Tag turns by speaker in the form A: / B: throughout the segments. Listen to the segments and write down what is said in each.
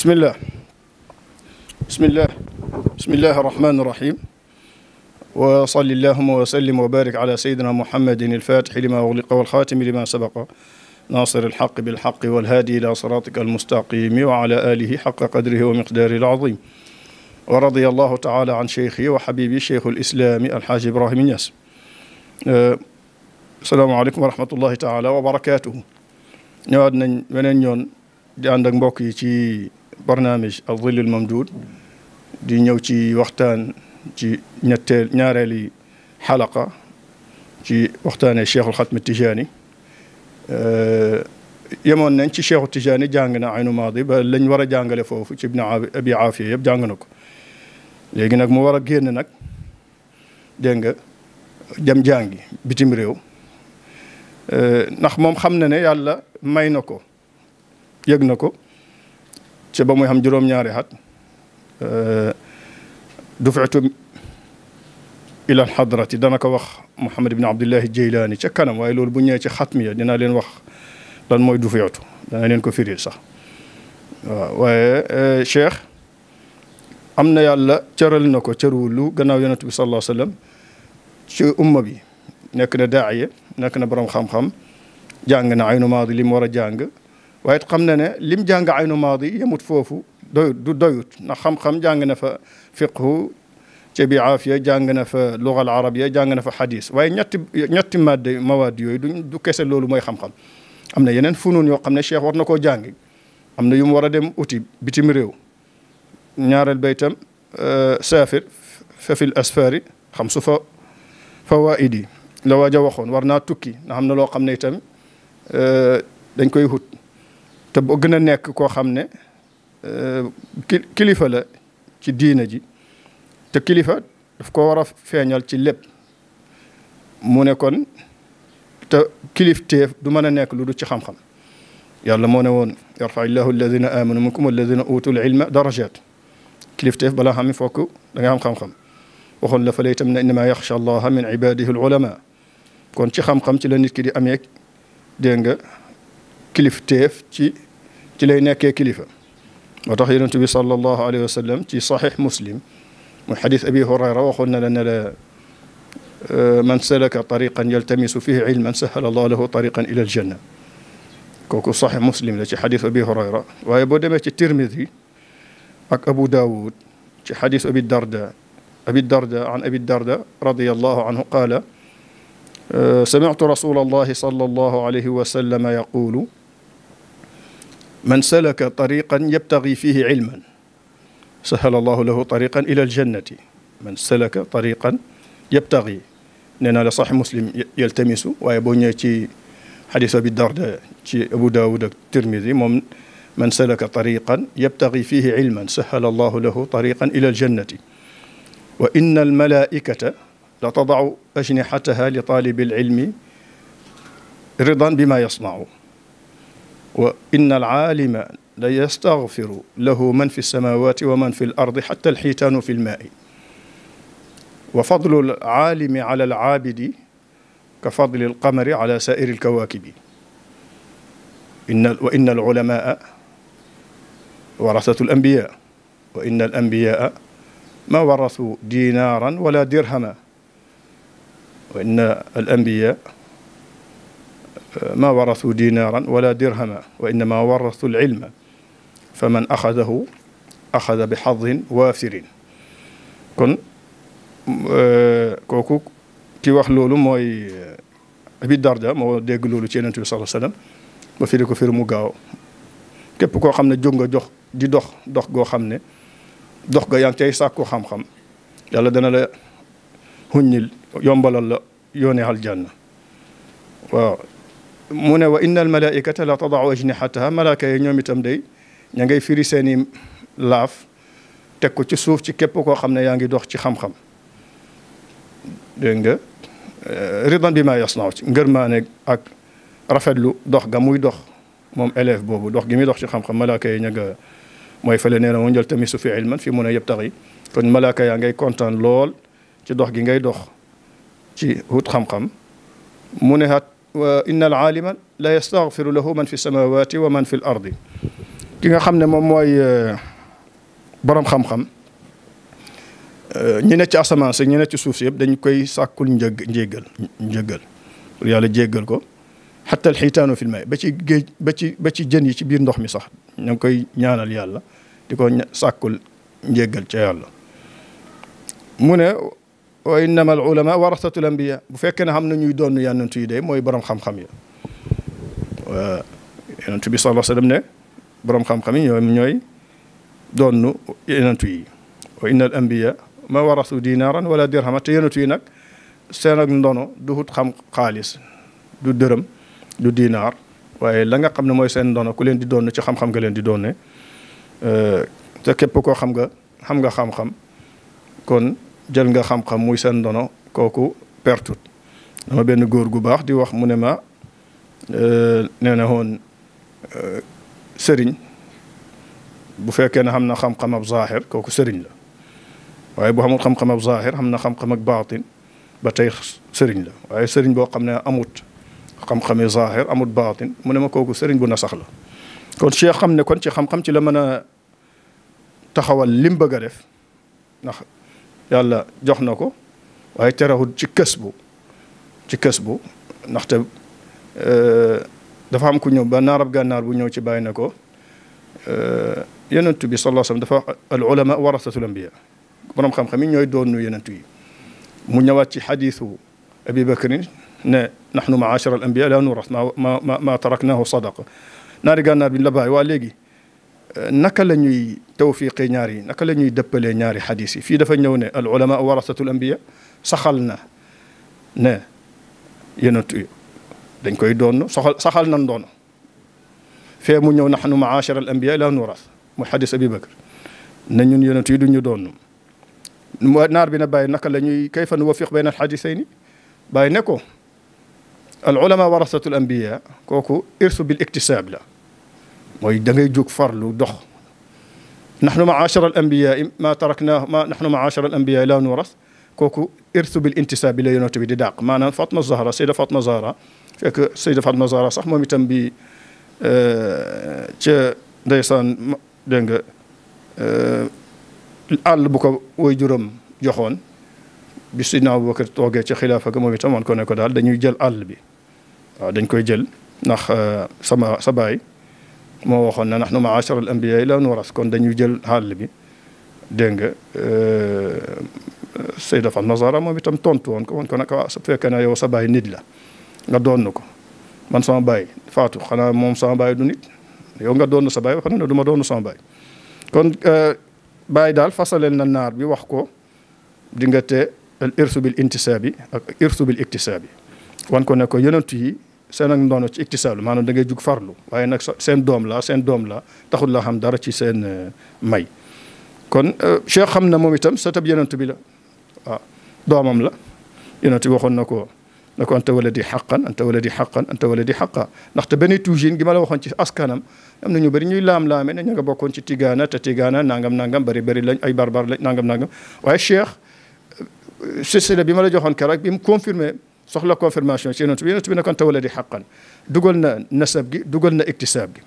A: بسم الله بسم الله بسم الله الرحمن الرحيم وصل اللهم وسلم وبارك على سيدنا محمد الفاتح لما أغلق والخاتم لما سبق ناصر الحق بالحق والهادي إلى صراطك المستقيم وعلى آله حق قدره ومقداره العظيم ورضي الله تعالى عن شيخي وحبيبي شيخ الإسلام الحاج إبراهيم نياس. السلام عليكم ورحمة الله تعالى وبركاته. ñëwaat nañ weneen yoon di ànd ak mbokk yi ci barnaamij al-Zillul Mamduud di ñëw ci waxtaan ci ñaareeli xalaqa ci waxtaanee Cheikhul Xatmi Tijaani. yemoon nañ ci Cheikhu Tijaani jàng na Aynu Maadi ba lañ war a jàngale foofu ci Ibn Abi Aafiya yëpp jàng na ko. léegi nag mu war a génn nag dégg nga dem jàngi bitim réew ndax moom xam na ne yàlla may na ko yëg na ko ci ba muy xam juróom-ñaari at duf'tu ila alxadrati dana ko wax Muhammad ibn Abdillahi Jeylaani ca kanam waaye loolu bu ñëwee ci xatmiya dinaa leen wax lan mooy duf'tu dana leen ko firil sax waaw waaye Cheikh am na yàlla cëral na ko cërwulu gannaaw yonent bi sallallahu alayhi wa sallam ci umma bi nekk na daa'iya nekk na borom xam-xam jàng na Aynu Maadi li mu war a jàng waaye it xam na ne lim jàng Aynu Maadi yemut foofu doyut ndax xam-xam jàng na fa fiqhu ci Abi Aafiya jàng na fa lugal arabiya jàng na fa xadis waaye ñetti mawaad yooyu du kese loolu mooy xam-xam. am na yeneen funun yoo xam ne Cheikh war na koo jàng am na yu mu war a dem uti bitim réew ñaareel ba itam saafir fa fil asfaari xam su fa fawaidi la waaj a waxoon war naa tukki nga xam ne loo xam ne itam dañ koy hut te boo gën a nekk koo xam ne kilifa la ci diina ji te kilifa daf ko war a feeñal ci lépp mu ne kon te kilifteef du mën a nekk lu du ci xam-xam yàlla moo ne woon yarfa illahu alladina amanu minkum walladina utul ilma darajat kilifteef balaa xam ne fokk da nga am xam-xam waxoon la fa lay itam ne innama yaxsha allaha min ibadihi al ulama kon ci xam-xam ci la nit ki di amee dégg nga kilifteef ci lay nekkee kilifa moo tax yonent bi sallallahu alayhi wa sallam ci saxiix muslim muy xadis abi hurayra waxoon na la ne la man salaka tariqan yaltamisu fihi ilman sahala allahu lahu tariqan ila aljanna kooku saxiix muslim la ci xadis abi hurayra waaye boo demee ci tirmidi ak abu daawud ci xadis abi darda an abi darda radiyallahu anhu qaala sami'tu rasulallahi sallallahu alayhi wa sallam yaqulu man salaka tariqan yabtaghi fihi ilman sahala allahu lahu tariqan ila aljannati man salaka tariqan yabtaghi nee naa la sax muslim yaltamisu waaye boo ñëwee ci xadis abi darda ci abu daawud ak tirmidi moom man salaka tariqan yabtaghi fihi ilman sahala allahu lahu tariqan ila aljannati wa inna almalaikata la tadau ajnihataha li talibi alilmi ridan bima yasnau wa inna alalima la yastaghfiru lahu man fi alsamawati wa man fi alardi xata alxiitaanu fi almaai wa fadlu alaalimi ala alaabidi ka fadli alqamari ala sairi alkawaakibi wa inna alulamaa warasatu alambiya wa inna alambiyaa ma warasu dinaaran wala dirhama wa inna alambiya ma warasu dinaaran wala dirhama wa innama warasu alilma fa man axadahu axada bi xadin waafirin kon kooku ki wax loolu mooy Abi Darda moo dégg loolu ci Yonent bi sallallahu alayhi wa sallam ba firi ko firi mu gaaw képp koo xam ne jóg nga jox di dox goo xam ne dox ga yaa ngi cay sàkku xam-xam yàlla dana la huññil yombalal la yoone aljanna waaw mu ne wa inna al malaikata la tadau ajnihataha malaaka yi ñoom itam day ña ngay firi seeni laaf teg ko ci suuf ci képp koo xam ne yaa ngi dox ci xam-xam dégg nga ridan bi ma yasnaaw ci ngërmaane ak rafetlu dox ga muy dox moom élève boobu dox gi muy dox ci xam-xam malaaka yi ña nga mooy fële nee na mu njël tamisu fi ilman fi mun a yabtaghi kon malaaka yaa ngay kontaan lool ci dox gi ngay dox ci wut xam-xam mu ne hat wa inna al aalima la yastaghfiru lahu man fi samawati wa man fi l ardi ki nga xam ne moom mooy borom xam-xam ñi ne ci asamaan si ñi ne ci suuf si yëpp dañ koy sàkkul njéggal pour yàlla jéggal ko xatta alxiitaanu fil may ba ci géej ba ci jën yi ci biir ndox mi sax ña ngi koy ñaanal yàlla di ko sàkkul njéggal ca yàlla. mu ne wa innama al ulama warasatul anbiya bu fekkee ne xam na ñuy doon yonent yi de mooy borom xam-xam yi yonent bi sallallahu alayhi wa sallam ne borom xam-xam yi ñooy doon yonent yi wa inna al anbiya ma warasu dinaaran wala dirhama te yonent yi nag seen ak ndono du hut xam xaalis du dërëm du dinaar waaye la nga xam ne mooy seen ndono ku leen di doon ci xam-xam nga leen di doon te képp koo xam nga xam-xam kon jël nga xam-xam muy seen ndono kooku pertut dama benn góor gu baax di wax mu ne ma nee na woon sëriñ bu fekkee ne xam na xam-xam ab zaahir kooku sëriñ la waaye bu xamul xam-xam ab zaahir xam na xam-xam ak baatin ba tey sëriñ la waaye sëriñ boo xam ne amut xam-xami zaahir amut baatin mu ne ma kooku sëriñ bu na sax la kon cheikh xam ne kon ci xam-xam ci la mën a taxawal lim bëgg a def ndax yàlla jox na ko waaye terewul ci kës bu ndaxte dafa am ku ñëw ba naarab gànnaar bu ñëw ci bàyyi na ko yonent bi sallallahu alayhi wasallam dafa al ulama warasatul anbiya borom xam-xam yi ñooy doonu yonent yi mu ñëwaat ci xadiisu abi bakrin ne nahnu ma'ashara al anbiya la nuras ma taraknahu sadaqa naari gànnaar bi la bàyyi waa léegi naka la ñuy tawfiqee ñaar yi naka la ñuy dëppalee ñaari xadis yi fii dafa ñëw ne al ulama warasatul anbiya saxal na ne yonent yi dañ koy doon saxal nan doon fee mu ñëw nahnu ma'ashara al anbiya la nuras mu xadis abi bakr ne ñun yonent yi duñu doon naar bi na bàyyi naka la ñuy kayfa nuwaffiq bayna al xadisayni bàyyi ne ko al ulama warasatul anbiya kooku irsu bil iktisaab la mooy da ngay jóg farlu dox nahnu ma'ashara al anbiya ma tarakna ma nahnu ma'ashara al anbiya la nuras kooku irsu bil intisaab bi la yonent bi di dàq maanaam Fatma Zahra Sayda Fatma Zahra fekk Sayda Fatma Zahra sax moom itam bi ca ndeysaan dégg nga àll bu ko woy juróom joxoon bi Sidna Abubakar toogee ci xilaafa ga moom itam wan ko ne ko daal dañuy jël àll bi waaw dañ koy jël ndax sa baay moo waxoon ne nahnu ma'ashara al anbiya la nuras kon dañuy jël àll bi dégg nga Sayda Fatma Zahra moom itam tontu woon ko nag waaw su fekkee ne yow sa baay nit la nga doon ko man sama baay faatu xanaa moom sama baay du nit yow nga doon sa baay wax na du ma doon sama baay kon baay daal fasaleel na naar bi wax ko diggante al irsu bil intisaabi ak irsu bil iktisaabi wan ko ne ko yonent yi seen ak ndono ci iktisaab la maanaam da ngay jug farlu waaye nag seen doom la taxul la xam dara ci seen may kon cheikh xam na moom itam satab yonent bi la waaw doomam la yonent bi waxoon na ko anta waladi xaqan anta waladi xaqan anta waladi xaqa ndaxte benn tuujin gi ma la waxoon ci askanam am na ñu bëri ñuy laam-laame ne ñu nga bokkoon ci tigaana te tigaana nangam bëri lañ ay barbar lañ nangam waaye cheikh silsila bi ma la joxoon keroog bi mu confirmé soxla confirmation ci yonent bi ne ko anta waladi xaqan dugal na nasab gi dugal na iktisaab gi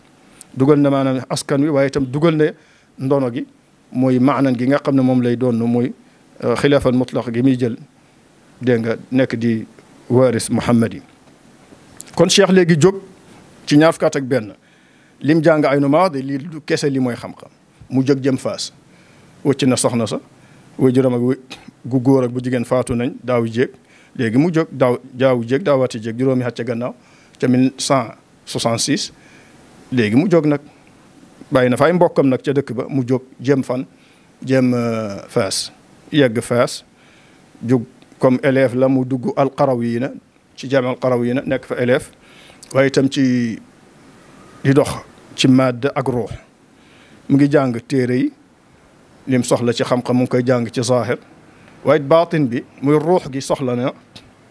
A: dugal na maanaam askan wi waaye itam dugal na ndono gi mooy maanan gi nga xam ne moom lay doon mooy xilaafal mutlaq gi muy jël dégg nga nekk di waaris Muhammad yi kon cheikh léegi jóg ci ñaar fukki at ak benn lim jàng ay numaadi lii du kese li mooy xam-xam mu jóg jëm faas wëcc na soxna sa way juróom ak gu góor ak bu jigéen faatu nañ daaw jéeg léegi mu jóg daawati jéeg juróomi at ca gannaaw ca 1166 léegi mu jóg nag bàyyi na fa ay mbokkam nag ca dëkk ba mu jóg jëm faas yegg faas jóg comme élève la mu dugg alqarawiyina ci jaami alqarawiyina nekk fa élève waaye itam ci di dox ci madd ak ruux mu ngi jàng téere yi lim soxla ci xam-xam mu ngi koy jàng ci zahir waaye baatin bi muy ruux gi soxla na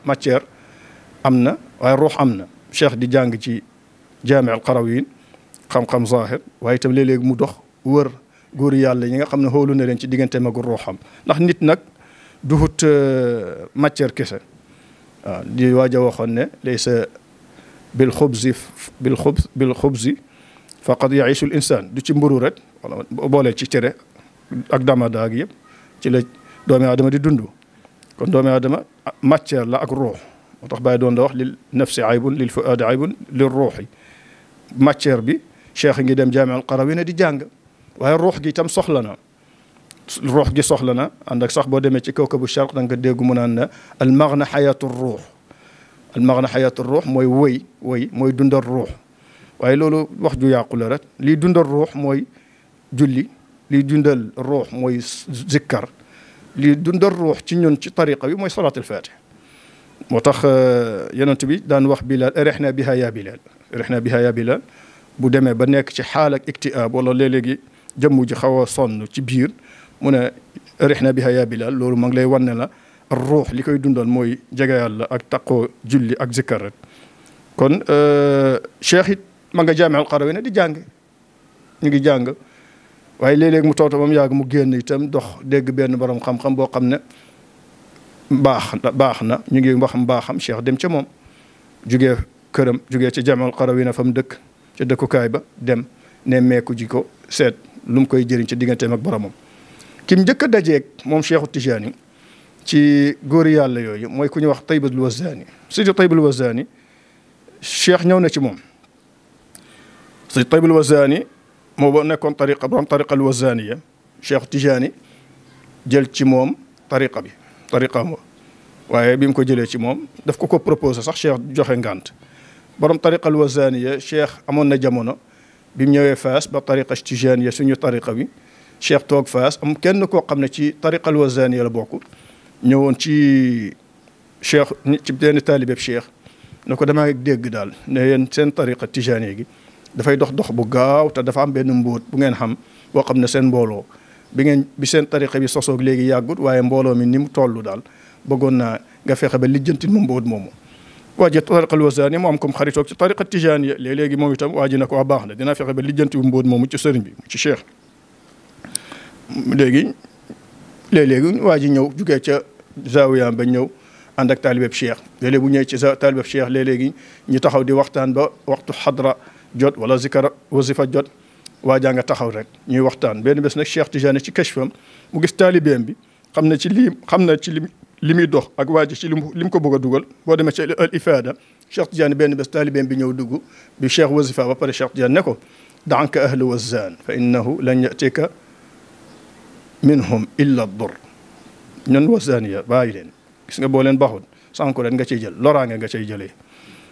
A: matière am na waaye ruux am na cheikh di jàng ci jaami alqarawiyin xam-xam zahir waaye itam léeg-léeg mu dox wër góor yàlla yi nga xam ne xoolu na leen ci diggante magu ruuxam ndax nit nag duhut matière kese waaw di waaj a waxoon ne laysa bil xubzi faqad yaishu l insaan du ci mburu rek wala boolee ci cere ak damada ak yëpp ci la doomi aadama di dund kon doomi aadama matière la ak ruux moo tax bàyyi doon da wax lil nafsi aybun lil fuaadi aybun lil ruuxi matière bi cheikh ngi dem jaami al qarawina di jàng waaye ruux gi itam soxla na ruux gi soxla na ànd ak sax boo demee ci kawkabu charq da nga dégg mu naan na al maghna xayaatu ruux al maghna xayaatu ruux mooy woy mooy dundal ruux waaye loolu wax ju yàqu la rek lii dundal ruux mooy julli lii dundal ruux mooy zikkar lii dundal ruux ci ñun ci tariqa bi mooy salaat al fatih moo tax yonent bi daan wax Bilal arihna biha ya Bilal arihna biha ya Bilal bu demee ba nekk ci xaal ak iktiaab wala léeg-léegi jëmm ji xaw a sonn ci biir mu ne arihna biha ya Bilal loolu ma ngi lay wan ne la ruux li koy dundal mooy jege yàlla ak taqoo julli ak zikkar rek kon cheikh it ma nga jaami al qarawina di jàng ñu ngi jàng waaye léeg-léeg mu tooto ba mu yàgg mu génn itam dox dégg benn borom xam-xam boo xam ne baax na ñu ngi wax mbaaxam cheikh dem ca moom jugee këram jugee ca jaami al qarawina fa mu dëkk ca dëkkukaay ba dem nemmeeku ji ko seet lu mu koy jëriñ ci digganteem ak boromam kim njëkk a dajeeg moom cheikhu Tijaani ci góori yàlla yooyu mooy ku ñu wax Taybul Wazani Sidi Taybul Wazani cheikh ñëw na ci moom Sidi Taybul Wazani moo ba nekkoon tariqa borom tariqa al Wazaniya cheikh Tijaani jël ci moom tariqa mo waaye bi mu ko jëlee ci moom daf ko proposé sax cheikh joxe ngànt borom tariqa al Wazaniya cheikh amoon na jamono bi mu ñëwee Faas ba tariqa Tijaaniya suñu tariqa bi cheikh toog Faas am kenn koo xam ne ci tariqa al Wazaniya la bokk ñëwoon ci cheikh ci benn taalibeeb cheikh ne ko damaa dégg daal ne yéen seen tariqa Tijaaniya gi dafay dox bu gaaw te dafa am benn mbóot bu ngeen xam boo xam ne seen mbooloo bi seen tariqa bi sosoog léegi yàggut waaye mbooloo mi ni mu toll daal bëggoon naa nga fexe ba lijjanti mu mbóot moomu waa ji tariqa al Wazani mu am comme xaritoog ci tariqa Tijaaniya léegi moom itam waa ji ne ko waa baax na dinaa fexe ba lijjanti mu mbóot moomu ci sëriñ bi ci cheikh léegi waa ji ñëw jugee ca zawiyaam ba ñëw ànd ak taalibeeb cheikh léeg-léeg bu ñëwee ci taalibeeb cheikh léeg-léegi ñu taxaw di waxtaan ba waxtu xadra jot wala zikara wasifa jot waa jaa nga taxaw rek ñuy waxtaan benn bés nag cheikh Tijaani ci kashfam mu gis taalibeem bi xam na ci li muy dox ak waa ji ci li mu ko bëgg a dugal boo demee ci al ifada cheikh Tijaani benn bés taalibeem bi ñëw dugg bi cheikh wasifa ba pare cheikh Tijaani ne ko daanka ahlu wazan fa innahu lan yatika minhum illa dur ñun Wazaniya bàyyi leen gis nga boo leen baxul sànku ren nga ciy jël loraange nga cay jëlee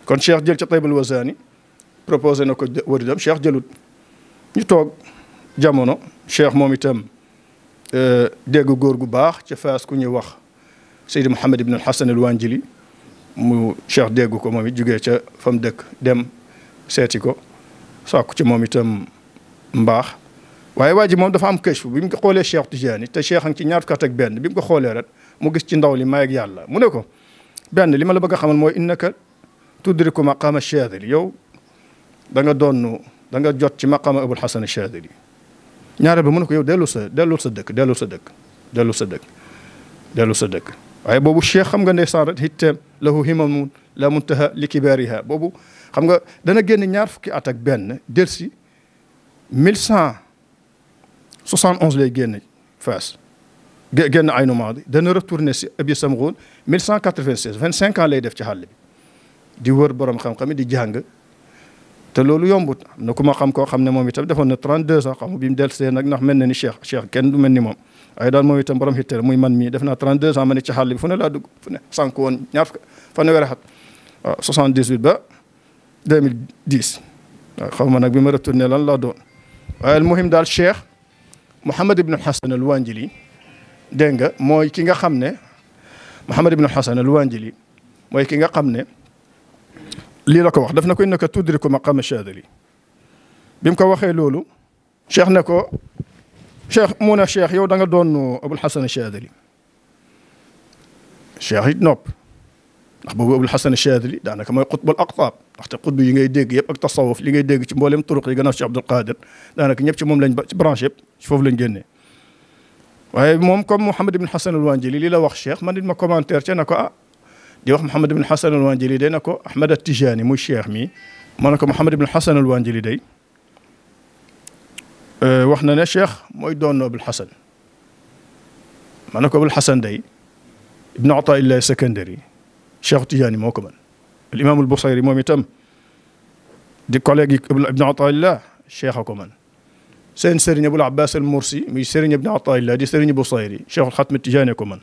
A: kon cheikh jël ca Taybul Wazani proposé na ko wëridam cheikh jëlut ñu toog jamono cheikh moom itam dégg góor gu baax ca Faas ku ñuy wax Seydi Mouhamed ibn al-Hassan al-Wanjili mu cheikh dégg ko moom it jugee ca fa mu dëkk dem seeti ko sàkku ci moom itam mbaax waaye waa ji moom dafa am kashfu bi mu ko xoolee cheikh Tijaani te cheikh a ngi ci ñaar fukki at ak benn bi mu ko xoolee rek mu gis ci ndaw li may ak yàlla mu ne ko benn li ma la bëgg a xamal mooy innaka tudriku maqaama Shaadili yow da nga jot ci maqaama Abul Hasan Shaadili ñaareel ba mu ne ko yow dellul sa dëkk waaye boobu cheikh xam nga ndeysaan rek hitteem lahu himamun la muntaha li kibaariha boobu xam nga dana génn ñaar fukki at ak benn delsi 1171 lay génn Faas génn Aynu Maadi dana retourné si Abi Samghun 1196 25 ans lay def ci xàll bi di wër borom xam-xam di jàng te loolu yombut am na ku ma xam koo xam ne moom itam defoon na 32 ans xam bi mu dellusee nag ndax mel na ni cheikh kenn du mel ni moom waaye daal moom itam borom hitte muy man mii def naa 32 ans ma ne ci xàll bi fu ne laa dugg fu ne sànq woon ñaar fanweeri at waaw 78 ba 2010 waaw xaw ma nag bi ma retourné lan laa doon waaye al muhim daal cheikh Mouhamed ibn al-Hassan al-Wanjili dégg nga mooy ki nga xam ne Mouhamed ibn al-Hassan al-Wanjili mooy ki nga xam ne lii la ko wax daf na ko innaka tudriku maqaama Shaadili bi mu ko waxee loolu cheikh ne ko cheikh mu ne cheikh yow da nga doon Abul Hasan Shaadili cheikh it nopp ndax boobu Abul Hasan Shaadili daanaka mooy qutbul aqtaab ndaxte qutb yi ngay dégg yëpp ak tasawuf li ngay dégg ci mboolem turuq yi gannaaw ci Abdul Qadir daanaka ñëpp ci moom lañ ci branche yëpp ci foofu lañ génnee waaye moom comme Mouhamed ibn Hassan al-Wanjili li la wax cheikh man it ma commentaire ca ne ko di wax Mouhamed ibn Hassan al-Wanjili day na ko Ahmed at-Tijaani muy cheikh mi ma ne ko Mouhamed ibn Hassan al-Wanjili day wax na ne cheikh mooy doon Abul Hasan ma ne ko Abul Hasan day ibn Ataillah Sakandari cheikh Tijaani moo ko mën al imam al Busayri moom itam di collègue yi ibn Ataillah cheikh a ko mën seen sëriñ Abul Abbas al Mursi muy sëriñ ibn Ataillah di sëriñ Busayri cheikh al Xatm Tijaani ko mën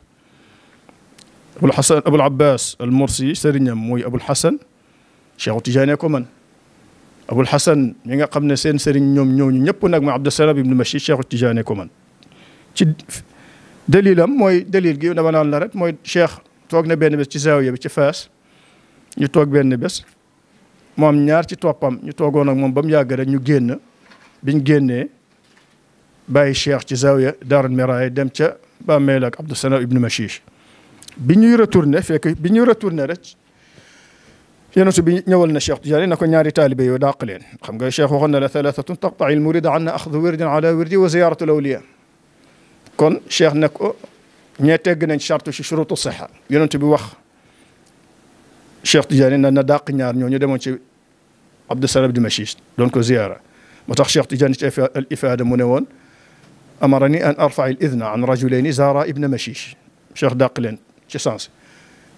A: Abul Abbas al Mursi sëriñam muy Abul Hasan cheikh Tijaani ko mën Abul Hasan ñi nga xam ne seen sëriñ ñoom ñooñu ñëpp nag ma Abdusalaam ibn Machid cheikh Tijaani ko mën ci dalilam mooy dalil gi dama naan la rek mooy cheikh toog na benn bés ci zaawiya bi ci Faas ñu toog benn bés moom ñaar ci toppam ñu toogoon ak moom ba mu yàgg rek ñu génn biñ génnee bàyyi cheikh ci zaawiya Daarul Miraaya dem ca bàmmeel ak Abdusalaam ibn Machid bi ñuy retourné rek yonent bi ñëwal na cheikh Tijaani na ko ñaari taalibe yooyu dàq leen xam nga cheikh waxoon na la thalathatun taqta'i al-murida anna axdu wirdin ala wirdi wa ziyaratu al-awliya kon cheikh ne ko ñee tegg nañ charte ci shurutu siha yonent bi wax cheikh Tijaani na dàq ñaar ñoo ñu demoon ci Abdusalaam ibn Machid doon ko ziyara moo tax cheikh Tijaani ci al ifaada mu ne woon amarani an arfa al idna an rajulayni zara ibn Machid cheikh dàq leen ci sens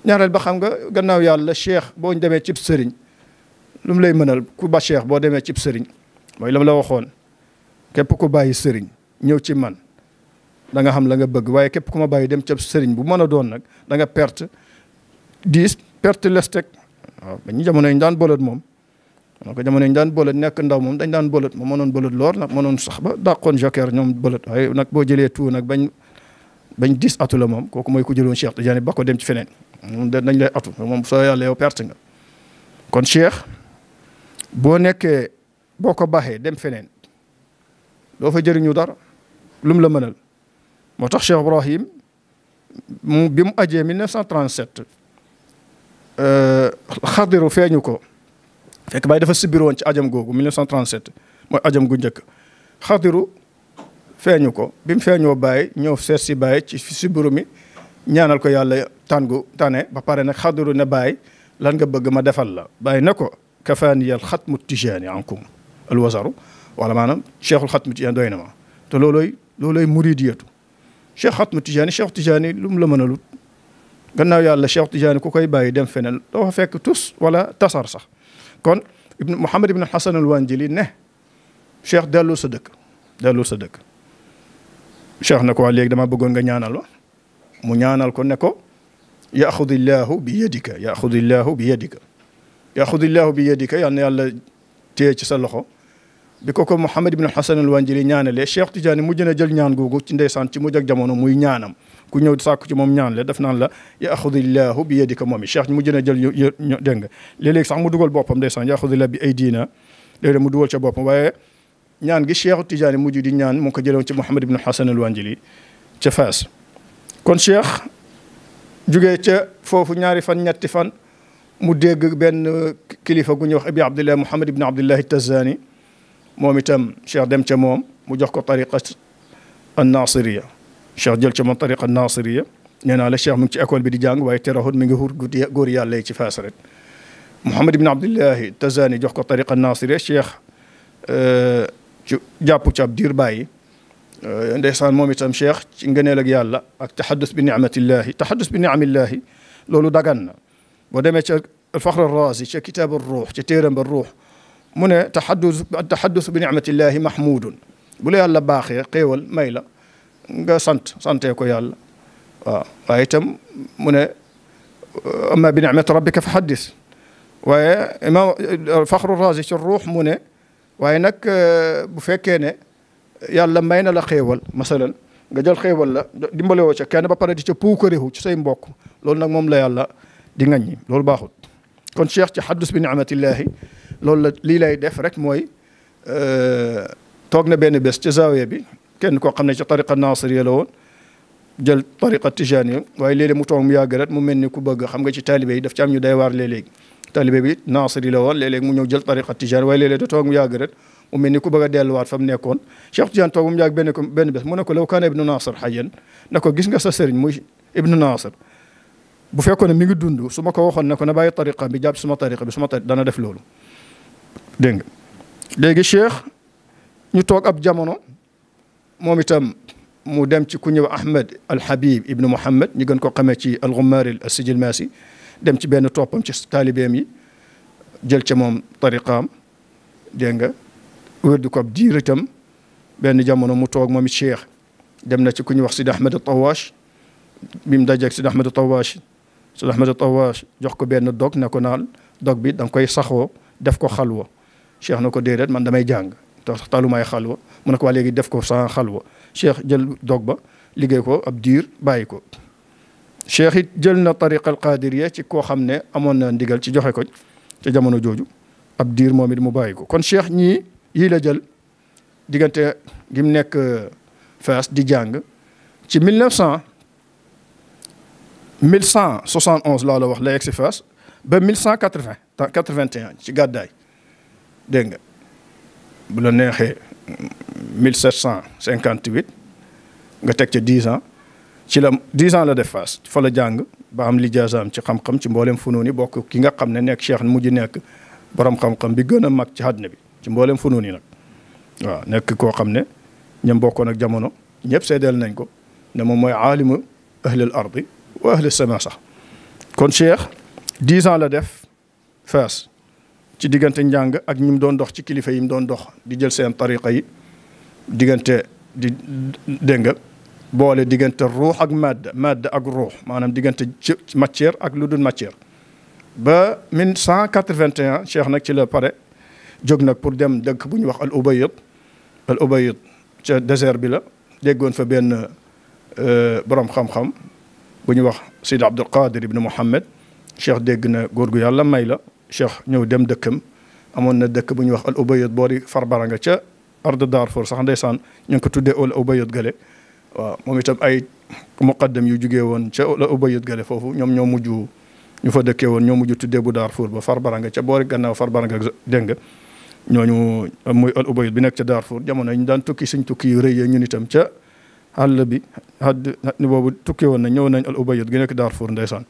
A: ñaareel ba xam nga gannaaw yàlla cheikh boo demee cib sëriñ lu mu lay mënal ku ba cheikh boo demee cib sëriñ mooy la mu la waxoon képp ku bàyyi sëriñ ñëw ci man da nga xam la nga bëgg waaye képp ku ma bàyyi dem cib sëriñ bu mën a doon nag da nga perte 10 perte lestek waaw ba ñu jamono yi ñu daan bolot moom ma ko jamono yi ñu daan bolot nekk ndaw moom dañ daan bolot moom mënoon bolot loor nag mënoon sax ba dàqoon joker ñoom bolot waaye nag boo jëlee tout nag bañ 10 atu la moom kooku mooy ku jëloon cheikh Tijaani ba ko dem ci feneen moom dañ lay atu moom soo yàlla yow perte nga kon cheikh boo nekkee boo ko baaxee dem feneen doo fa jëriñu dara lu mu la mënal moo tax cheikh Ibrahim bi mu ajee 1937 xadiru feeñu ko fekk Baay dafa sibir woon ci ajam googu 1937 mooy ajam gu njëkk xadiru feeñu ko bi mu feeñoo Baay ñëw seet si Baay ci sibiru mi ñaanal ko yàlla tane ba pare nag xadiru ne Baay lan nga bëgg ma defal la Baay ne ko kafaaniyal xatmu tijaani ankum alwasaru wala maanaam cheikhul xatmu tijaani doy na ma te looloy muridiyatu cheikh xatmu tijaani cheikh tijaani lu mu la mënalut gannaaw yàlla cheikh tijaani ku koy bàyyi dem feneen doo fa fekk tus wala tasar sax kon Muhammad ibn Hasan al-Wanjili ne cheikh dellul sa dëkk cheikh ne ko waa léegi dama bëggoon nga ñaanal ma mu ñaanal ko ne ko yaxudillahu bi yadika yal na yàlla téye ci sa loxo bi ko Muhammad ibn Hasan al-Wanjili ñaanalee cheikh Tijaani mujj na jël ñaan googu ci ndeysaan ci mujj ak jamono muy ñaanam ku ñëw sàkku ci moom ñaan le daf naan la yaxudillahu bi yadika moom i cheikh mujj na jël dégg nga léeg-léeg sax mu dugal boppam ndeysaan yaxudillahu bi aydina léeg-léeg mu dugal ca boppam waaye ñaan gi cheikh Tijaani mujj di ñaan mu ngi ko jëloon ci Muhammad ibn Hasan al-Wanjili ca Faas kon cheikh jugee ca foofu ñaari fan ñetti fan mu dégg benn kilifa gu ñuy wax abi abdillah Muhammad ibn Abdillahi Tazani moom itam cheikh dem ca moom mu jox ko tariqa an-Nasiriya cheikh jël ca moom tariqa an-Nasiriya nee naa la cheikh mu ngi ci école bi di jàng waaye terahut mi ngi hur góor yàlla yi ci Faas rek Muhammad ibn Abdillahi Tazani jox ko tariqa an-Nasiriya cheikh ci jàpp ci ab diir bàyyi ndeysaan moom itam cheikh ci ngëneel ak yàlla ak taxaddus bi ni'amillahi loolu dagan na boo demee ca al-Fakhr ar-Razi ca kitaab ar-Ruux ca téeram ba Ruux mu ne taxaddus bi ni'matillahi mahmudun bu la yàlla baaxee xéewal may la nga santee ko yàlla waaw waaye itam mu ne amma bi ni'mati rabbika fa haddis waaye imam al-Fakhr ar-Razi ca Ruux mu ne waaye nag bu fekkee ne yàlla may na la xéewal masalan nga jël xéewal la dimbale woo ca kenn ba pare di ca puukareewu ci say mbokk loolu nag moom la yàlla di ŋaññi loolu baaxut kon cheikh ci xaddus bi ni'matillahi loolu la lii lay def rek mooy toog na benn bés ci zaawiya bi kenn koo xam ne ci tariqa nasiriya la woon jël tariqa tijaani waaye léeg-léeg mu toog mu yàgg rek mu mel ni ku bëgg xam nga ci taalibe yi daf ci am ñu day waar léeg-léeg taalibe bi nasiri la woon léeg-léeg mu ñëw jël tariqa tijaani waaye léeg-léeg da toog mu yàgg rek mu mel ni ku bëgg a delluwaat fa mu nekkoon cheikh Tidiane toog mu yàgg benn bés mu ne ko law kaana ibnu Nasir hayyan ne ko gis nga sa sëriñ muy ibnu Nasir bu fekkoon ne mi ngi dund su ma ko waxoon ne ko na bàyyi tariqa bi jàpp suma tariqa bi dana def loolu dégg nga léegi cheikh ñu toog ab jamono moom itam mu dem ci ku ñëw Ahmed al Habib ibnu Muhammad ñu gën ko xamee ci al Ghumari al Sijilmasi dem ci benn toppam ci taalibeem yi jël ca moom tariqaam dégg nga wérdu ko ab diir itam benn jamono mu toog moom it cheikh dem na ci ku ñuy wax Sidi Ahmed Tawash bi mu dajeeg Sidi Ahmed Tawash Sidi Ahmed Tawash jox ko benn dog ne ko naan dog bi da nga koy saxoo def ko xalwa cheikh na ko déedéet man damay jàng tax talumay xalwa mu ne ko waa léegi def ko sans xalwa cheikh jël dog ba liggéey ko ab diir bàyyi ko cheikh it jël na tariqa al qadiriya ci koo xam ne amoon na ndigal ci joxe ko ca jamono jooju ab diir moom it mu bàyyi ko kon cheikh ñii yii la jël diggante gi mu nekk Fass di jàng ci 1171 laa la wax la yegg si Fass ba 1181 ci gàddaay dégg nga bu la neexee 1758 nga teg ca 10 ans ci la 10 ans la def Fass fa la jàng ba am lijaasaam ci xam-xam ci mboolem funuun yi bokk ki nga xam ne nekk cheikh mujj nekk borom xam-xam bi gën a mag ci àddina bi ci mboolem funuun yi nag waaw nekk koo xam ne ñam bokkoon ak jamono ñëpp seedeel nañ ko ne moom mooy aalimu ahli al ardi wa ahli sama sax kon cheikh 10 ans la def Fass ci diggante njàng ak ñi mu doon dox ci kilifa yi mu doon dox di jël seen tariqa yi diggante di dégg nga boole diggante ruux ak madd ak ruux maanaam diggante ci matière ak lu dul matière ba 1181 cheikh nag ci la pare jóg nag pour dem dëkk bu ñuy wax al ubayyid ca désert bi la déggoon fa benn borom xam-xam bu ñuy wax Sidi Abdul Qadir ibn Muhammad cheikh dégg na góor gu yàlla may la cheikh ñëw dem dëkkam amoon na dëkk bu ñuy wax al ubayyid boori Farbaranga ca ard Darfour sax ndeysaan ñu ngi ko tuddee al ubayyid gale waaw moom itam ay muqaddam yu jugee woon ca al ubayyid gale foofu ñoom ñoo mujj ñu fa dëkkee woon ñoo mujj tuddee bu Darfour ba Farbaranga ca boori gannaaw Farbaranga dégg nga ñooñu muy al ubayyid bi nekk ca Darfour jamono ñu daan tukki suñ tukki yu rëy yi ñun itam ca àll bi ni boobu tukki woon na ñëw nañ al ubayyid gi nekk Darfour ndeysaan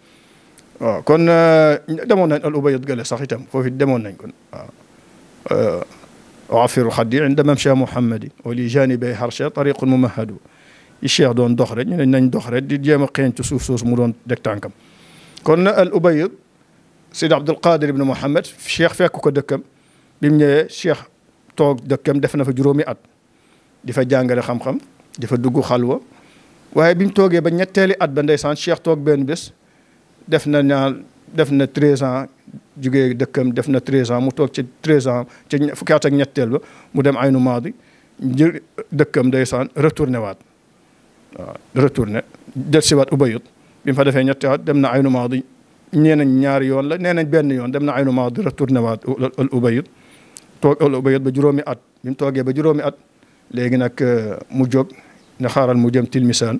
A: waaw kon demoon nañ al ubayyid gale sax itam foofu demoon nañ kon waaw waafiru xaddi inda mamsha muhammadi wa li janibay harsha tariqun mumahadu yi cheikh doon dox rek ñu ne nañ dox rek di jéem a xeeñ ci suuf soosu mu doon deg tànkam kon al ubayyid Sidi Abdul Qadir ibn Muhammad cheikh fekk ko dëkkam bi mu ñëwee cheikh toog dëkkam def na fa juróomi at di fa jàngale xam-xam di fa dugg xalwa waaye bi mu toogee ba ñetteeli at ba ndeysaan cheikh toog benn bés def na 13 ans jugee dëkkam def na 13 ans mu toog ci 13 ans ci fukki at ak ñetteel ba mu dem aynu maadi jël dëkkam ndeysaan retourné waat waaw retourné del si waat ubayyid bi mu fa defee ñetti at dem na aynu maadi nee nañ ñaari yoon la nee nañ benn yoon dem na aynu maadi retourné waat al ubayyid toog al ubayyid ba juróomi at bi mu toogee ba juróomi at léegi nag mu jóg ne xaaral mu jëm Tilmisaan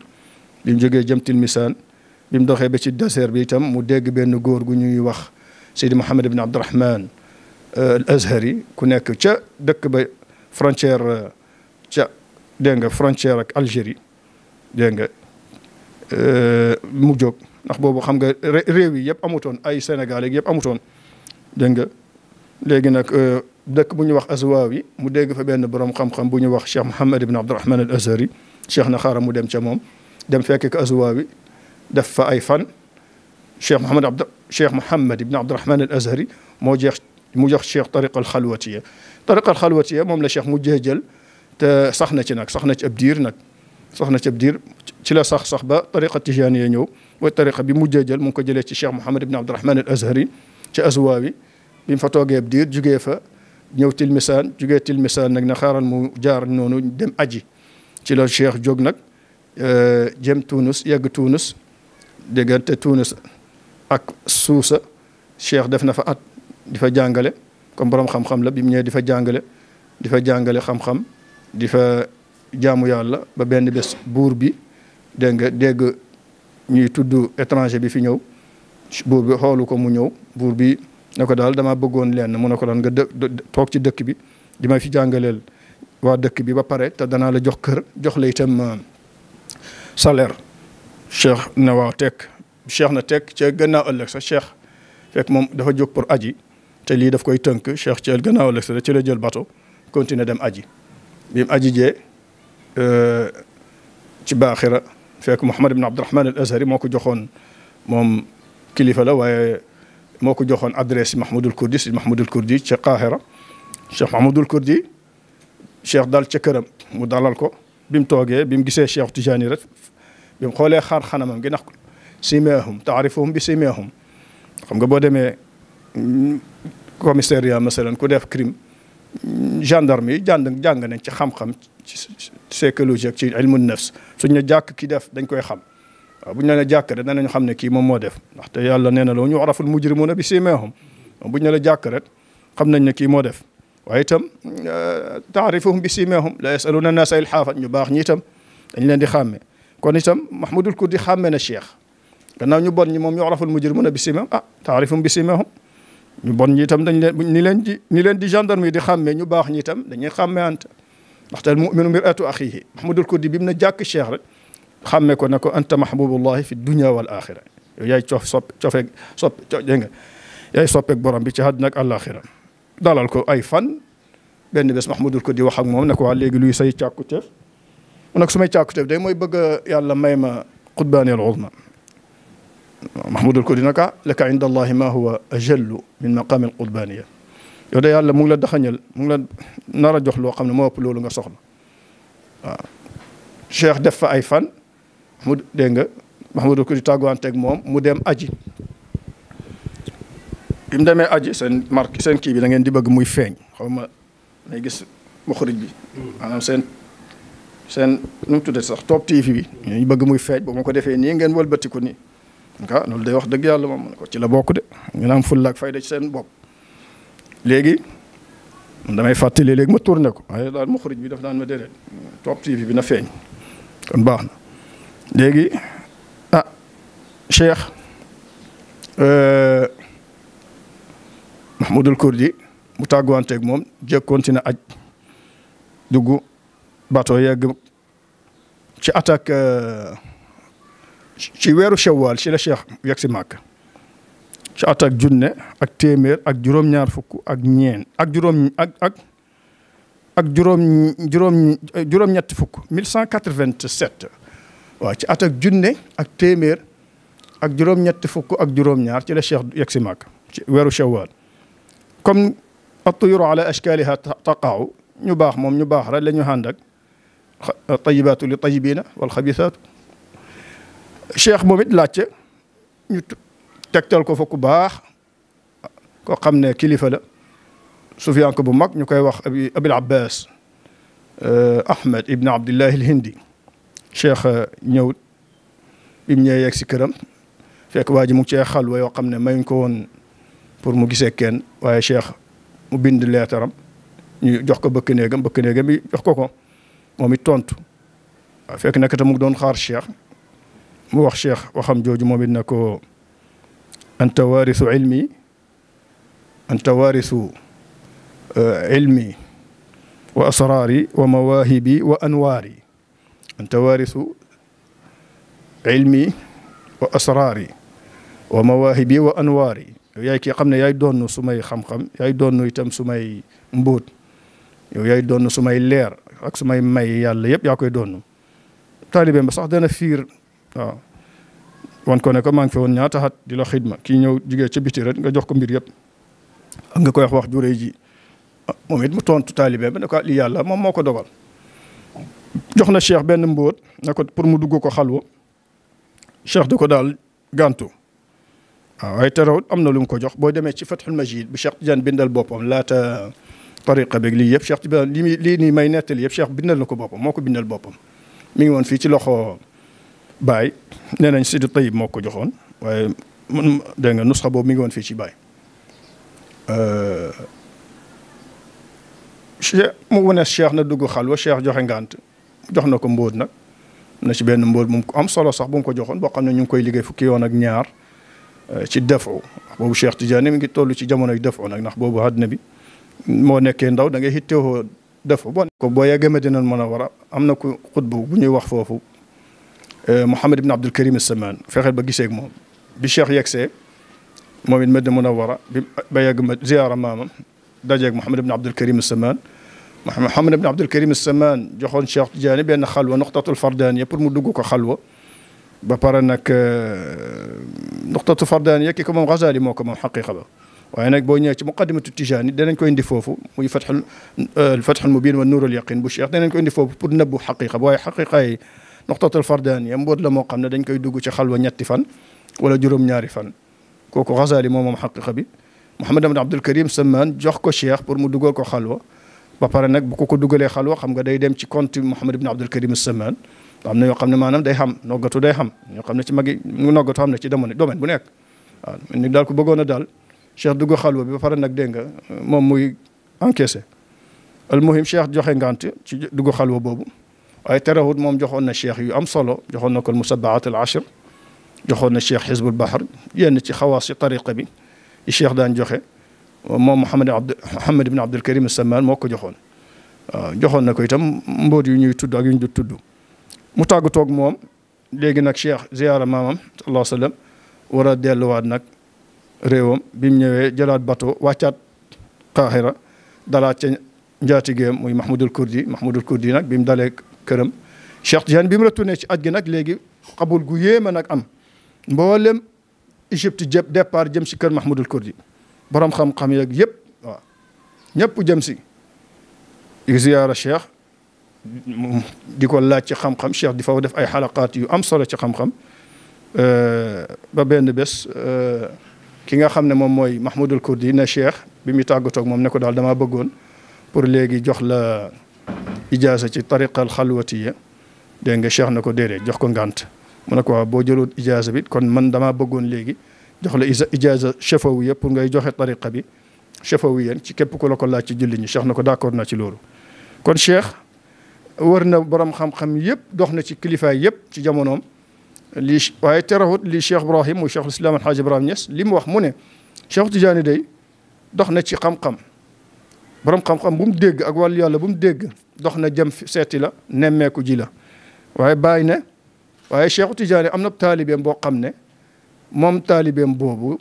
A: bi mu jógee jëm Tilmisaan bi mu doxee ba ci désert bi itam mu dégg benn góor gu ñuy wax Seydi Mouhamed ibn Abdurahman al Azhari ku nekk ca dëkk ba frontière ca dégg nga frontière ak Algérie dégg nga mu jóg ndax boobu xam nga réew yi yëpp amutoon ay Sénégal yëpp amutoon dégg nga léegi nag dëkk bu ñuy wax Azwawi mu dégg fa benn borom xam-xam bu ñuy wax Cheikh Mouhamed ibn Abdurahman al Azhari cheikh na xaaral mu dem ca moom dem fekk ko Azwawi def fa ay fan cheikh Mouhamed ibn Abdurahman al Azhari mu jox cheikh tariqa al xalwatiya moom la cheikh mujjee jël te sax na ci nag sax na ci ab diir nag sax na ci ab diir ci la sax ba tariqa tijaniya ñëw mooy tariqa bi mujjee jël mu ngi ko jëlee ci cheikh Mouhamed ibn Abdurahman al Azhari ci Azwawi bi mu fa toogee ab diir jugee fa ñëw Tilmisaan jugee Tilmisaan nag na xaaral mu jaar noonu dem aji ci la cheikh jóg nag jëm Tunis yegg Tunis diggante Tunis ak Suusa cheikh def na fa at di fa jàngale comme borom xam-xam la bi mu ñëwee di fa jàngale xam-xam di fa jaamu yàlla ba benn bés buur bi dégg ñuy tudd étranger bi fi ñëw buur bi xoolu ko mu ñëw buur bi ne ko daal dama bëggoon leen mu ne ko daan nga toog ci dëkk bi di ma fi jàngaleel waa dëkk bi ba pare te danaa la jox kër jox la itam salaire cheikh na waaw tekk cheikh na tekk ca gannaaw ëllëg sa cheikh fekk moom dafa jóg pour aji te lii daf koy tënk cheikh ci gannaaw ëllëg sa ci la jël bateau continuer dem aji bi mu ajijee ci baaxira fekk Mouhamad ibn Abdurahman al Azhari moo ko joxoon moom kilifa la waaye moo ko joxoon adresse Mahmoudul Kurdi si Mahmoudul Kurdi ca Qahira Cheikh Mahmoudul Kurdi cheikh dal ca këram mu dalal ko bi mu toogee bi mu gisee Cheikh Tijaani rek bi mu xoolee xaar xanamam gi ndax simeehum taarifuhum bi simeehum xam nga boo demee commissariat masalan ku def crime gendarme yi jàng nañ ci xam-xam ci psychologie ak ci ilmu nafs suñ ne jàkk ki def dañ koy xam waaw buñ ne la jàkk rek danañ xam ne kii moom moo def ndaxte yàlla nee na loo ñu araful mujrimuuna bi simeehum buñ ne la jàkk rek xam nañ ne kii moo def waaye itam taarifuhum bi simeehum la yasaluuna naasa ilhaafa ñu baax ñi itam dañ leen di xàmme kon itam Mahmoudul Kurdi xàmme na cheikh gannaaw ñu bon ñi moom ñu araful mujrimuuna bi simeehum taarifuhum bi simeehum ñu bon ñi itam dañ leen ni leen di gendarme yi di xàmmee ñu baax ñi itam dañuy xàmmeante ndaxte al muminu mir'atu axihi Mahmoudul Kurdi bi mu ne jàkk cheikh rek xàmmee ko ne ko anta mahbubullahi fi dunya wal axira yow yaay dégg nga yaay soppeek borom bi ci àddina ak àllaaxira dalal ko ay fan benn bés Mahmoudul Kurdi wax ak moom ne ko waa léegi luy say càkkuteef mu nag su may càkkuteef day mooy bëgg yàlla may ma qutbaani al uzma Mahmoudul Kurdi naka laka inda allahi ma huwa ajallu min maqaami al qutbaaniya yow de yàlla mu ngi la daxañal mu ngi la nar a jox loo xam ne moo ëpp loolu nga soxla waaw cheikh def fa ay fan mu dégg nga Mahmoudul Kurdi tàgguwanteeg moom mu dem aji bi mu demee aji seen marque seen kii bi da ngeen di bëgg muy feeñ xaw ma nay gis muxrij bi maanaam seen nu mu tuddee sax Top TV bi ñu bëgg muy feeñ ba ma ko defee nii ngeen wëlbati ko nii ah loolu day wax dëgg yàlla moom ko ci la bokk de ñu naan fulla ak fayda ci seen bopp léegi damay fàttali léegi ma tourné ko waaye daal muxrij bi daf daan ma déedéet Top TV bi na feeñ kon baax na léegi cheikh Mahmoudul Kurdi mu tàgguwanteeg moom jéeg continué aj dugg bato yegg ci attaque ci weeru Shawwal ci la cheikh yegg si Màkka ci attaque junne ak téeméer ak juróom-ñaar fukk ak ñeen ak juróom-ñetti fukk 1187 waaw ci attaque junne ak téeméer ak juróom-ñetti fukk ak juróom-ñaar ci la cheikh yegg si Màkka ci weeru Shawwal comme at-tuyuru ala ashkaliha taqa'u ñu baax moom ñu baax rek la ñu ànd ak tayibaatu li tayibiina wal xabisaatu cheikh moom it laajte ñu tegtal ko fa ku baax koo xam ne kilifa la sufyaan ko bu mag ñu koy wax abil abbas ahmed ibn abdillahi al hindi cheikh ñëw bi mu ñëwee yegg si këram fekk waa ji mu ngi cee xalwa yoo xam ne mayuñ ko woon pour mu gisee kenn waaye cheikh mu bind leetaram ñu jox ko bëkk néegam bi jox ko moom it tontu waaw fekk nekk te mu doon xaar cheikh mu wax cheikh waxam jooju moom it ne ko anta waarisu ilmi wa asraari wa mawaahibi wa anwaari anta waarisu ilmi wa asraari wa mawaahibi wa anwaari yow yaay kii xam ne yaay doon sumay xam-xam yaay doon itam sumay mbóot yow yaay doon sumay leer ak sumay may yàlla yëpp yaa koy doon taalibeem ba sax dana fiir waaw wan ko ne ko maa ngi fi woon ñaata at di la xidma kii ñëw jigee ca biti rek nga jox ko mbir yëpp ak nga koy wax juree ji moom it mu tontu taalibeem ba ne ko lii yàlla moom moo ko dogal jox na cheikh benn mbóot ne ko pour mu dugg ko xalwa cheikh di ko daal gàntu waaw waaye terewul am na lu mu ko jox boo demee ci Fathul Majid bi Cheikh Tidiane bindal boppam laata tariqa beeg lii yëpp Cheikh Tidiane lii nii may nettali yëpp Cheikh bindal na ko boppam moo ko bindal boppam mi ngi woon fii ci loxo Baye nee nañ Sidi Tayib moo ko joxoon waaye dégg nga nusxa boobu mi ngi woon fii ci Baye mu wane Cheikh na dugg xalwa Cheikh joxe ngant jox na ko mbóot nag na ci benn mbóot mu am solo sax bu mu ko joxoon boo xam ne ñu ngi koy liggéey fukki yoon ak ñaar ci defoo boobu Cheikh Tidiane mi ngi toll ci jamonoy defoo nag ndax boobu àddina bi moo nekkee ndaw da ngay xittewoo defoo boo yeggee Madina Munawwara am na ku xutbu bu ñuy wax foofu Mouhamed ibn Abdul Karim as-Samaan fexeel ba gisee ak moom bi Cheikh yegsee moom it Madina Munawwara ba yegg ma ziyaara maamam dajeeg Mouhamed ibn Abdul Karim as-Samaan Muhammad ibn Abdul Karim as-Samman joxoon Cheikh Tidiane benn xalwa nuqtatul fardaniya pour mu dugg ko xalwa ba pare nag nuqtatul fardaniya ki ko moom Ghazali moo ko moom xaqiqa ba waaye nag boo ñëwee ci muqaddimatu Tijaani danañ ko indi foofu muy fathul mubin wa nuurul yaqin bu Cheikh danañ ko indi foofu pour nëbbu xaqiqa waaye xaqiqa yi nuqtatul fardaniya mbóot la moo xam ne dañ koy dugg ci xalwa ñetti fan wala juróom-ñaari fan kooku Ghazali moom xaqiqa bi Muhammad ibn Abdul Karim Samman jox ko Cheikh pour mu dugal ko xalwa ba pare nag bu ko dugalee xalwa xam nga day dem ci compte Muhammad ibn Abdul Karim Samman am na yoo xam ne maanaam day xam noggatu day xam ñoo xam ne ci magi noggatu xam ne ci domaine bu nekk waaw ni daal ko bëggoon a daal Cheikh dugg xalwa bi ba pare nag dégg nga moom muy encaissé al muhim Cheikh joxe ngant ci dugg xalwa boobu waaye terewut moom joxoon na Cheikh yu am solo joxoon na ko al musabbaat al ashr joxoon na Cheikh Hizbul Bahr yenn ci xawaas ci tariqa bi yi Cheikh daan joxe moom Muhammad ibn Abdul Karim Samman moo ko joxoon waaw joxoon na ko itam mbóot yu ñuy tudd ak yu ñu du tudd mu tàggatoog moom léegi nag Cheikh ziyaara maamam sallallahu alayhi wa sallam war a delluwaat nag réewam bi mu ñëwee jëlaat bateau wàccaat Qahira dalaat ca njaatigeem muy Mahmoudul Kurdi nag bi mu dalee këram Cheikh Tidiane bi mu retourné ci aj gi nag léegi xabul gu yéema nag am mboolem Égypte jëpp départ jëm si kër Mahmoudul Kurdi borom xam-xam yeeg yëpp waaw ñëpp jëm si ziyaara Cheikh di ko laaj ci xam-xam Cheikh di fa def ay xalaqaat yu am solo ci xam-xam ba benn bés ki nga xam ne moom mooy Mahmoudul Kurdi ne Cheikh bi muy tàggatoog moom ne ko daal damaa bëggoon pour léegi jox la ijaasa ci tariqal xalwatiya dégg nga Cheikh na ko déedéet jox ko ngànt mu ne ko waaw boo jëloon ijaasa bi kon man damaa bëggoon léegi jox la ijaasa chafawiya pour ngay joxe tariqa bi chafawiyan ci képp ku la ko laaj ci julli ñi Cheikh na ko d'accord naa ci loolu kon Cheikh wër na borom xam-xam yëpp dox na ci kilifaay yëpp ci jamonoom lii waaye terewut lii Cheikh Ibrahim muy Cheikhul Islam Alhaaj Ibrahim Niass li mu wax mu ne Cheikh Tidiane day dox na ci xam-xam borom xam-xam bu mu dégg ak wàllu yàlla bu mu dégg dox na jëm seeti la nemmeeku ji la waaye bàyyi ne waaye Cheikh Tidiane am na taalibeem boo xam ne moom taalibeem boobu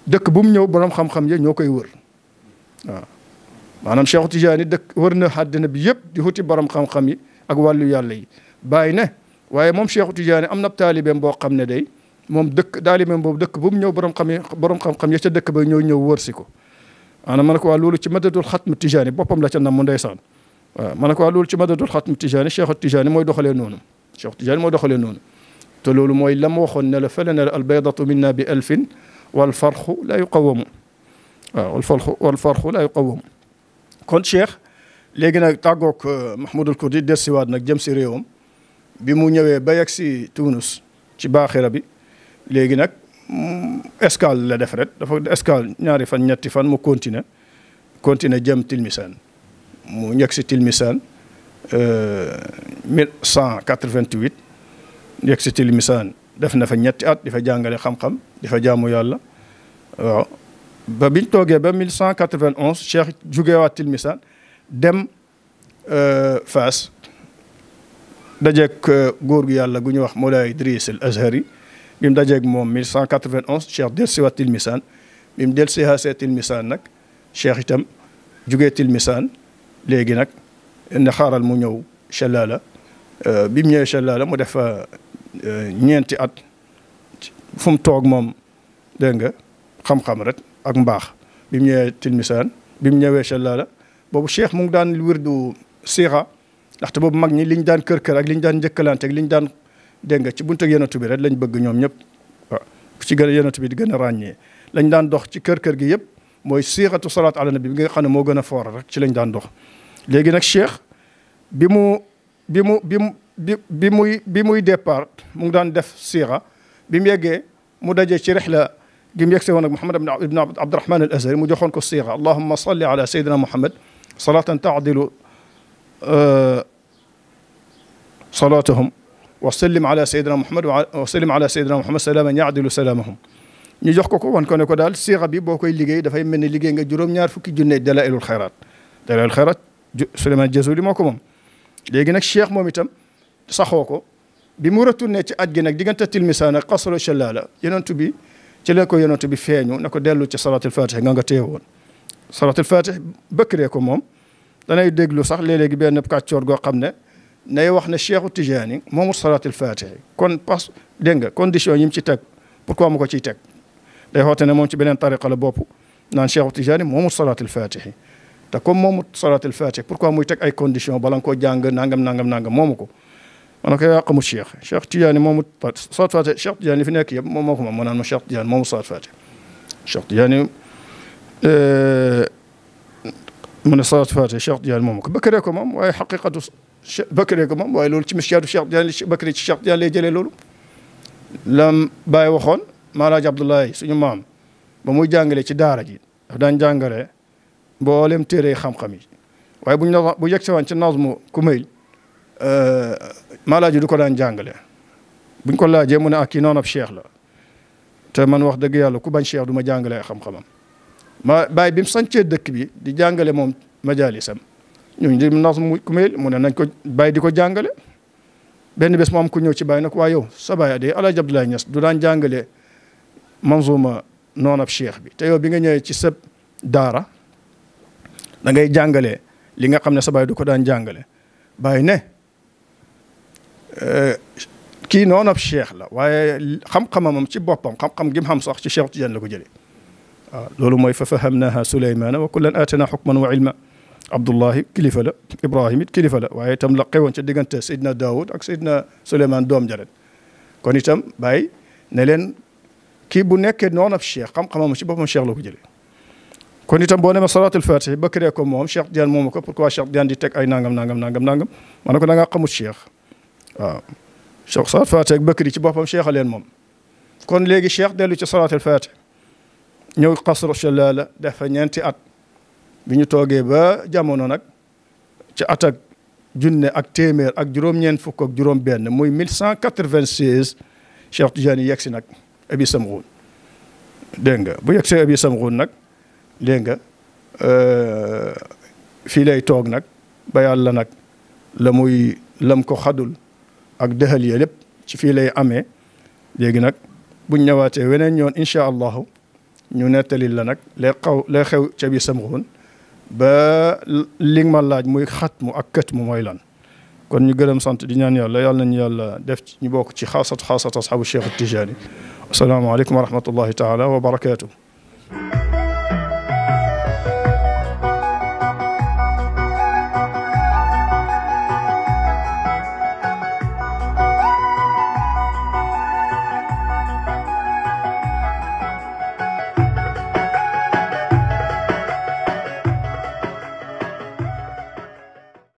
A: dëkk bu mu ñëw borom xam-xam ya ñoo koy wër waaw maanaam Cheikh Tidiane dëkk wër na àddina bi yëpp di wuti borom xam-xam yi ak wàllu yàlla yi bàyyi ne waaye moom Cheikh Tidiane am na taalibeem boo xam ne day moom taalibeem boobu dëkk bu mu ñëw borom xam-xam ya ca dëkk ba ñëw wër si ko. maanaam ma ne ko waa loolu ci madadul xatmu Tijaani boppam la ca nam mu ndeysaan waaw ma ne ko waa loolu ci madadul xatmu Tijaani Cheikh Tijaani mooy doxalee noonu Cheikh Tijaani mooy doxalee noonu te loolu mooy la ma waxoon ne la fële ne la albaydatu minna bi alfin wal farxu la yuqawamu waaw wal farxu la yuqawamu kon Cheikh léegi nag tàggoog Mahmoudul Kurdi dellusiwaat nag jëm si réewam bi mu ñëwee ba yegg si Tunis ci baaxira bi léegi nag escale la def rek dafa escale ñaari fan ñetti fan mu continuer jëm Tilmisaan mu yegg si Tilmisaan 1188 yegg si Tilmisaan def na fa ñetti at di fa jàngale xam-xam di fa jaamu yàlla waaw ba biñ toogee ba 1191 Cheikh jugeewaat Tilmisaan dem Faas dajeeg góor gu yàlla gu ñu wax Mawlaay Idriss al Azhari bi mu dajeeg moom 1191 Cheikh dellusiwaat Tilmisaan bi mu dellusiwaatee Tilmisaan nag Cheikh itam jugee Tilmisaan léegi nag ne xaaral mu ñëw Chalaala bi mu ñëwee Chalaala mu def ñeenti at fu mu toog moom dégg nga xam-xam rek ak mbaax bi mu ñëwee Tilmisaan bi mu ñëwee Chalaala boobu Cheikh mu ngi daan wirdu siira ndaxte boobu mag ñi liñ daan kër ak liñ daan njëkkalante ak liñ daan dégg nga ci buntu yonent bi rek lañ bëgg ñoom ñëpp waaw ci gën a yonent bi di gën a ràññee lañ daan dox ci kër gi yëpp mooy siixatu salaat ala nabi bi nga xam ne moo gën a foor rek ci lañ daan dox. léegi nag Cheikh bi muy départ mu ngi daan def siira bi mu yeggee mu dajee ci rihla gi mu yegsee woon ak Muhammad ibn Abdurahman al Azhari mu joxoon ko siira allahumma salli ala sayyidina Muhammad salatan taadilu salaatahum wa sallim ala sayyidina Muhammad wa sallim ala sayyidina Muhammad salaaman yaadilu salaamahum ñu jox ko wan ko ne ko daal siira bi boo koy liggéey dafay mel ni liggéey nga juróom-ñaar fukki junne dalaa'ilul xayraat Souleymane Jazuli moo ko moom. léegi nag Cheikh moom itam saxoo ko bi mu retourné ci aj gi nag diggante Tilmisaan ak qasru Chalaala yonent bi ci la ko yonent bi feeñu na ko dellu ci salaatul fatih nga téye woon salaatul fatih bëkkëree ko moom danay déglu sax léeg-léegi benn kàccoor goo xam ne nay wax ne Cheikhu Tijaani moomut salaatul faatihi kon pas dégg nga condition yi mu ci teg pourquoi mu ko ciy teg day xoote ne moom ci beneen tariqa la bopp naan Cheikhu Tijaani moomut salaatul faatihi te comme moomut salaatul faatihi pourquoi muy teg ay condition bala nga koo jàng nangam moomu ko ma ne ko yaa xamut Cheikh Tijaani moomut salaatul faatihi Cheikh Tijaani fi nekk yëpp moom moo ko moom mu naan ma Cheikh Tijaani moomut salaatul faatihi Cheikh Tijaani mu ne salaatul faatihi Cheikh Tijaani moomu ko Bakare ko moom waaye xaqiqatu Bakare ko moom waaye loolu ci misyaadu Cheikh Tijaani Bakare ci Cheikh Tijaani lay jëlee loolu lam Baye waxoon Maalaaji Abdoulaye suñu maam ba muy jàngale ci daara ji daf daan jàngale mboolem téere xam-xam yi waaye bu yegg si woon ci nazmu Kumayl Maalaaji du ko daan jàngale buñ ko laajee mu ne ak kii noonu ab cheikh la te man wax dëgg yàlla ku bañ cheikh du ma jàngale ay xam-xamam Baye bi mu sancee dëkk bi di jàngale moom majalisam ñooñu di nazmu Kumayl mu ne nañ ko Baye di ko jàngale benn bés mu am ku ñëw ci Baye nag waa yow sa Baye de Alaaji Abdoulaye Niass du daan jàngale manzuma noonu ab cheikh bi te yow bi nga ñëwee ci sa daara da ngay jàngale li nga xam ne sa Baye du ko daan jàngale Baye ne kii noonu ab cheikh la waaye xam-xamam ci boppam xam-xam gi mu xam sax ci Cheikh Tidiane la ko jëlee waaw loolu mooy fa fahamnaha Souleymane wa kullan aatana hukman wa ilma Abdullahi kilifa la Ibrahim it kilifa la waaye itam la xewoon ca diggante Seydina Daoud ak Seydina Souleymane doom jaret kon itam Baye ne leen kii bu nekkee noonu ab cheikh xam-xamam ci boppam cheikh la ko jëlee kon itam boo demee salaatul faatihi ba créé ko moom Cheikh Tidiane moomu ko pourquoi Cheikh Tidiane di teg ay nangam ma ne ko da ngaa xamut cheikh waaw Cheikh salaatul faatihi ak Bakri ci boppam cheikh a leen moom kon léegi cheikh dellu ci salaatul faatihi ñëw xasru Shalaala def fa ñeenti at bi ñu toogee ba jamono nag ci at ak junne ak téeméer ak juróom-ñeent fukk ak juróom-benn muy 1196 Cheikh Tidiane yi yegg si nag Abi Samghun dégg nga bu yegg see Abi Samghun nag dégg nga fii lay toog nag ba yàlla nag lam ko xadul ak dëxal ya lépp ci fii lay amee léegi nag buñ ñëwaatee weneen ñoon incha allahu ñu nettali la nag lay xew ca Abi Samghun ba li ma laaj muy xatmu ak këtmu mooy lan kon ñu gërëm sant di ñaan yàlla nañu yàlla def ñu bokk ci xaasatu asxaabu Cheikh Tijaani asalaamaaleykum wa rahmatullahi taala wa barakaatuh